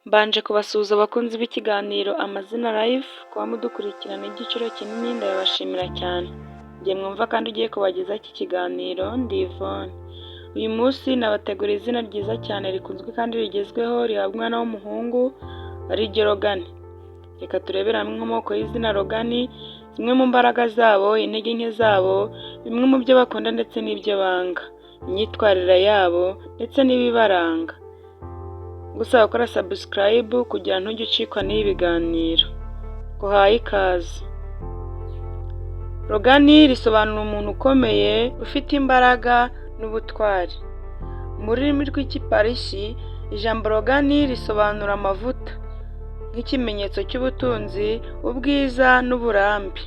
Mbanje kubasuhuza abakunzi b'ikiganiro Amazina Live, kuba mudukurikirana igiciro kinini ndabibashimira cyane. Njye mwumva kandi ugiye kubagezaho iki kiganiro ndi Yvonne. Uyu munsi nabateguriye izina ryiza cyane rikunzwe kandi rigezweho rihabwa umwana w'umuhungu, ariryo Logan. Reka turebere hamwe inkomoko y'izina Logan, zimwe mu mbaraga zabo, intege nke zabo, bimwe mu byo bakunda ndetse n'ibyo banga, imyitwarire yabo ndetse n'ibibaranga. Ngusaba gukora subscribe kugira ntujye ucikwa n'ibi biganiro. Nguhaye ikaze. Logan risobanura umuntu ukomeye, ufite imbaraga n'ubutwari. Mu rurimi rw'Ikiparisi, ijambo Logan risobanura amavuta, nk'ikimenyetso cy'ubutunzi, ubwiza n'uburambe.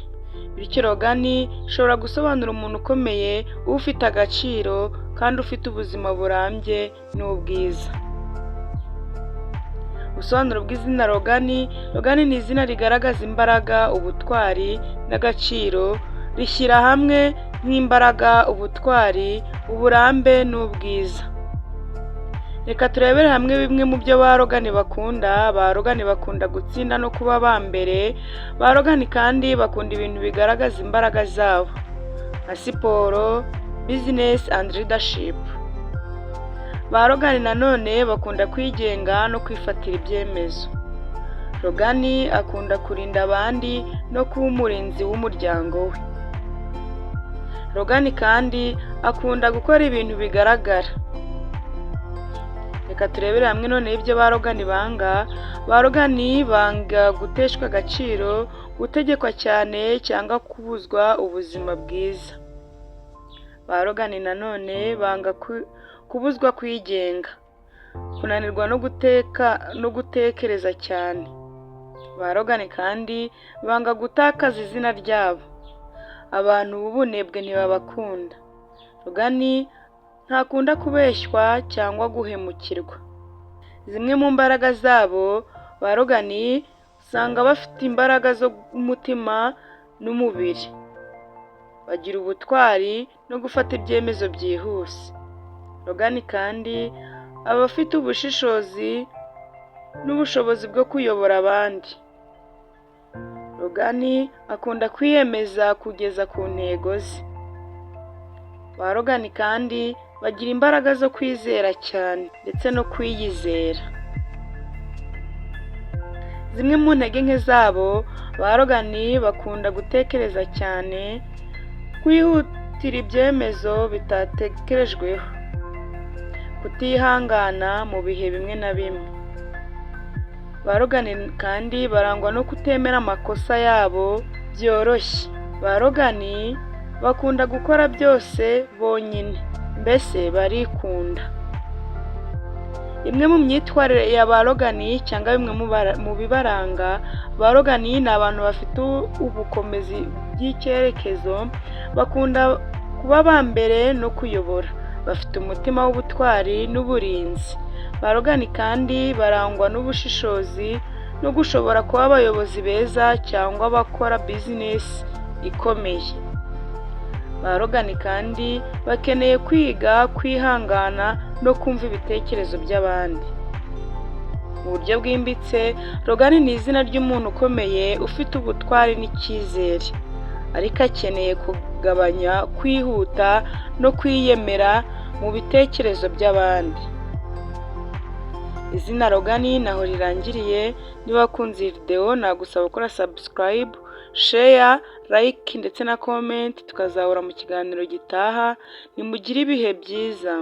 Bityo Logan ishobora gusobanura umuntu ukomeye, ufite agaciro kandi ufite ubuzima burambye n'ubwiza. Ubusobanuro bw'izina Logan: Logan ni izina rigaragaza imbaraga, ubutwari n'agaciro, rishyira hamwe nk'imbaraga, ubutwari, uburambe n'ubwiza. Reka turebere hamwe bimwe mu byo ba Logan bakunda. Ba Logan bakunda gutsinda no kuba aba mbere. Ba Logan kandi bakunda ibintu bigaragaza imbaraga zabo nka siporo, business and leadership. Ba Logan nanone bakunda kwigenga no kwifatira ibyemezo. Logan akunda kurinda abandi no kuba umurinzi w'umuryango we. Logan kandi akunda gukora ibintu bigaragara. Reka turebere hamwe noneho ibyo ba Logan banga. Ba Logan banga guteshwa agaciro, gutegekwa cyane cyangwa kubuzwa ubuzima bwiza. Ba Logan nanone banga kubuzwa kwigenga, kunanirwa no guteka no gutekereza cyane. Ba Logan kandi banga gutakaza izina ryabo. Abantu b'ubunebwe ntibabakunda. Logan ntakunda kubeshywa cyangwa guhemukirwa. Zimwe mu mbaraga zabo, ba Logan usanga bafite imbaraga z'umutima n'umubiri. Bagira ubutwari no gufata ibyemezo byihuse. Logan kandi aba afite ubushishozi n'ubushobozi bwo kuyobora abandi. Logan akunda kwiyemeza kugeza ku ntego ze. Ba Logan kandi bagira imbaraga zo kwizera cyane ndetse no kwiyizera. Zimwe mu ntege nke zabo, ba Logan bakunda gutekereza cyane, kwihutira ibyemezo bitatekerejweho, kutihangana mu bihe bimwe na bimwe. Ba Logan kandi barangwa no kutemera amakosa yabo byoroshye. Ba Logan bakunda gukora byose bonyine, mbese barikunda. Imwe mu myitwarire ya ba Logan cyangwa bimwe mu bibaranga, ba Logan ni abantu bafite ubukomezi bw'icyerekezo, bakunda kuba aba mbere no kuyobora. Bafite umutima w'ubutwari n'uburinzi. Ba Logan kandi barangwa n'ubushishozi no gushobora kuba abayobozi beza cyangwa abakora business ikomeye. Ba Logan kandi bakeneye kwiga kwihangana no kumva ibitekerezo by'abandi. Mu buryo bwimbitse, Logan ni izina ry'umuntu ukomeye, ufite ubutwari n'icyizere, ariko akeneye kugabanya kwihuta no kwiyemera mu bitekerezo by'abandi. Izina Logan naho rirangiriye. Niba wakunze iyi video nagusaba gukora subscribe, share, like ndetse na comment, tukazahura mu kiganiro gitaha. Nimugire ibihe byiza.